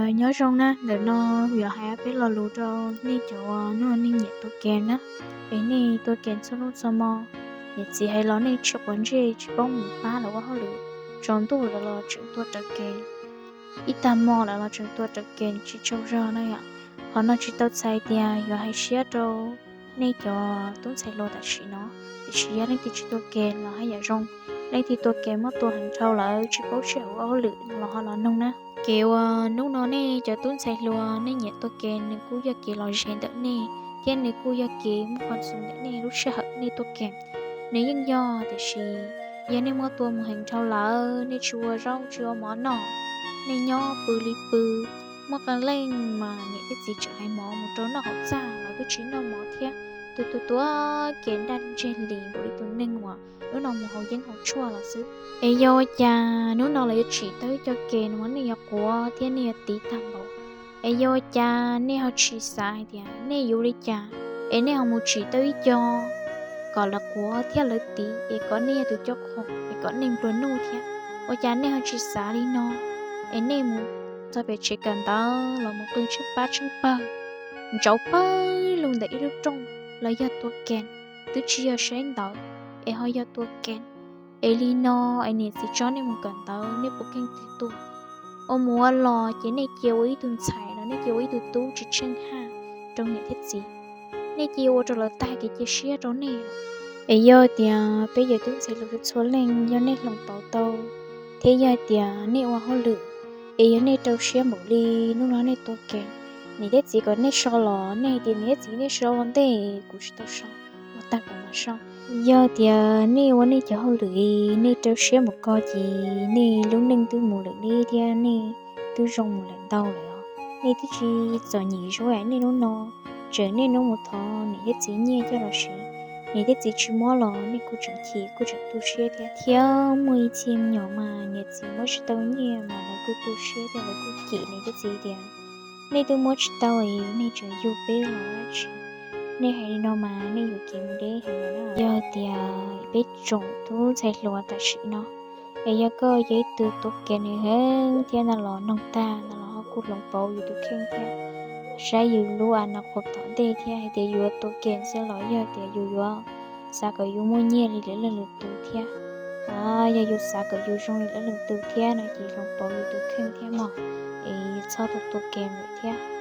Nyob zoo na, ntawm no yuav hais peb lo lus rau nej cov uas nej nyiam tua kem na, es nej tua kem txhua hnub txhua hmo, niam txiv hais los nej tsis quav ntsej tsis paub mus pab lawv ua hauj lwm, tsaus ntuj lawm los tseem tua raws kem, ib tag hmo lawm los tseem tua raws kem tsis tsaug zog na yom. Qhov no tsis tau txhais tias yuav hais siab rau nej cov tub ntxhais hluas tam sim no, tiam sis yog leej twg tsis tua kem los haj yam zoo, leej twg tua kem muab tua heev dhau lawm tsis paub sij hawm ua hauj lwm no los ho los noog na. Kev uas hnub no nej cov tub ntxhais hluas nej nyiam tua kem nws kuj yog kev lom zem ntawm nej, thiab nws kuj yog kev muaj qhov txus ntawm nej lub sij hawm nej tua kem. Nws yeej yog, tiam sis yog nej muab tua mus heev dhau lawm, nej tsis ua zaub tsis ua mov noj, nej nyob pw li pw, muaj qee leej mas niam thiab txiv tseem hais mov mus rau noj hauv txaj los twb tsis noj mov thiab, tus tus tua kem daj ntseg li nkaus li tus neeg uas hnub no mus haus yeeb haus tshuaj los xwb. Es yog ua cas hnub no lawv yuav tsim tau ib co kem no nej yuav quav thiab nej yuav tiv tag npaum? Es yog ua cas nej ho tsis xav hais tias nej yuav li cas, es nej ho mus tsim tau ib co kom lawv quav thiab lawv tiv, es kom nej yog tus coj qhov, es kom nej nplua nuj thiab? Ua cas nej ho tsis xav li no, es nej mus txog pem tsev kawm ntawv los mus qw tsheej pab tsheej pawg, ntsauv pawg lug ntawm ib lub rooj los yog tua kem, twb tsis yog saib ntawv, es ho yog tua kem. Es li no, es niam txiv tso nej mus kawm ntawv nej puas keej tig tuaj? Ua mus ua los ces nej cia ua ib tug ntxhais los nej cia ua ib tug tub tsis tsheej haj rau niam thiab txiv, nej cia ua rau lawv tag kev cia siab rau nej. Es yog tias peb cov tub ntxhais hluas txhua leej yog nej hloov pauv tau, thiab yog tias nej ua hauj lwm, es yog nej rau siab npaum li hnub no nej tua kem, niam thiab txiv kom nej so los nej hais tias niam thiab txiv nej so ua ntej kuv tsis tau so, ua tag kuv mam so. Yog tias nej ua nej cov hauj lwm nej rau siab npaum ko ces nej lub neej twb mus lawm li thiab nej twb zoo mus lawm ntau lawm os. Nej twb tsis txom nyem zoo nej hnub no, tseem niaj hnub mus thov niam thiab txiv nyiaj coj los siv, niam thiab txiv tsis muab los nej kuj tseem chim kuj tseem tu siab thiab, thiab muaj ib txhia me nyuam mas niam txiv muab tsis tau nyiaj mas lawv kuj tu siab thiab lawv kuj chim niam thiab txiv tias nej twb muab tsis tau es nej tseem yug peb los dab tsi. Nej hais li no mas nej yuam kev mus deb heev lawm na. Yog tias peb tsoom tub ntxhais hluas tam sim no, es yog koj yog ib tug tua kem nws heev thiab ntawd los noog tag ntawd los ho kuj hloov pauv yus tus kheej thiab, saib yus lub a na qhuas tom ntej thiab hais tias yus yuav tua kem xwb los yog tias yus yuav xav kom yus muaj nyiaj li lawv leej lwm tus thiab. Yog yus xav kom yus zoo li lawv leej lwm tus thiab no ces hloov pauv yus tus kheej thiab mog, es txhob tau tua kem lawm thiab.